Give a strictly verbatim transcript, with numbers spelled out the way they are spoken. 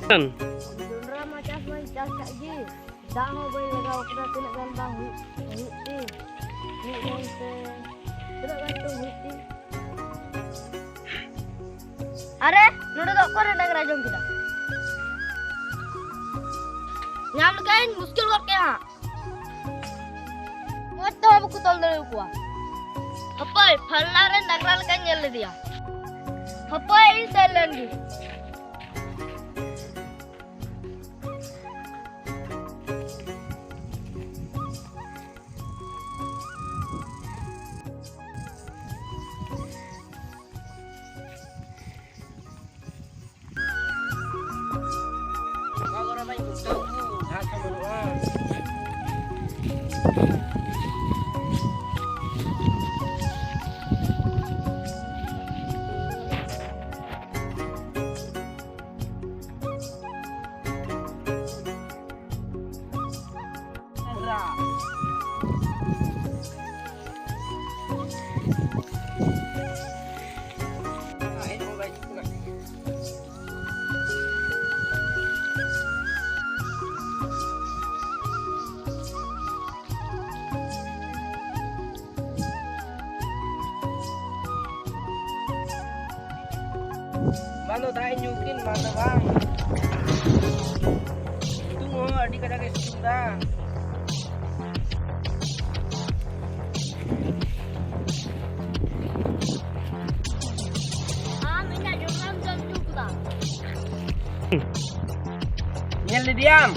ᱡᱚᱱᱰᱨᱟ ᱢᱟ ᱪᱟᱥ ᱢᱟᱧ ᱪᱟᱥ ᱠᱟᱜ ᱜᱮ, ᱫᱟᱜ ᱦᱚᱸ ᱵᱟᱹᱧ ᱞᱟᱜᱟᱣ ᱠᱟᱫᱟ᱾ ᱛᱤᱱᱟᱹᱜ ᱜᱟᱱ ᱵᱟᱝ ᱦᱩᱭᱩᱜ ᱦᱩᱭᱩᱜ ᱛᱤᱧ, ᱢᱤᱫ ᱢᱚᱱ ᱛᱮ ᱛᱤᱱᱟᱹᱜ ᱜᱟᱱ ᱪᱚᱝ ᱦᱩᱭᱩᱜ ᱛᱤᱧ᱾ ᱟᱨᱮ, ᱱᱚᱰᱮ ᱫᱚ ᱚᱠᱚᱭ ᱨᱮ ᱰᱟᱝᱨᱟ ᱡᱚᱢ ᱠᱮᱫᱟ? ᱧᱟᱢ ᱞᱮᱠᱷᱟᱱ ᱢᱩᱥᱠᱤᱞ ᱜᱚᱫ ᱠᱮᱭᱟ ᱦᱟᱸᱜ᱾ ᱢᱚᱡᱽ ᱛᱮᱦᱚᱸ ᱵᱟᱠᱚ ᱛᱚᱞ ᱫᱟᱲᱮᱭᱟᱠᱚᱣᱟ᱾ ᱦᱟᱯᱳᱭ, ᱯᱷᱟᱞᱱᱟ ᱨᱮᱱ ᱰᱟᱝᱨᱟ ᱞᱮᱠᱟᱧ ᱧᱮᱞ ᱞᱮᱫᱮᱭᱟ᱾ ᱦᱟᱯᱳᱭ, ᱤᱧ ᱥᱮᱱ ᱞᱮᱱ ᱜᱮ᱾ ᱚᱠᱟ ᱠᱚᱨᱮ ᱵᱟᱹᱧ ᱜᱩᱯᱴᱟᱹᱣ ᱠᱚ, ᱜᱷᱟᱥ ᱦᱚᱸ ᱵᱟᱹᱱᱩᱜᱼᱟ᱾ ᱵᱟᱝ ᱫᱚ ᱫᱟᱜ ᱤᱧ ᱧᱩ ᱠᱤᱱ, ᱵᱟᱝ ᱫᱚ ᱵᱟᱝ᱾ ᱥᱤᱛᱩᱝ ᱦᱚᱸ ᱟᱹᱰᱤ ᱠᱟᱡᱟᱠ ᱮ ᱥᱤᱛᱩᱝ ᱫᱟ᱾ ᱟᱢ ᱤᱧᱟᱹᱜ ᱡᱚᱱᱰᱨᱟᱢ ᱡᱚᱢ ᱦᱚᱪᱚ ᱠᱮᱫᱟ᱾ ᱧᱮᱞ ᱞᱮᱫᱮᱭᱟᱢ?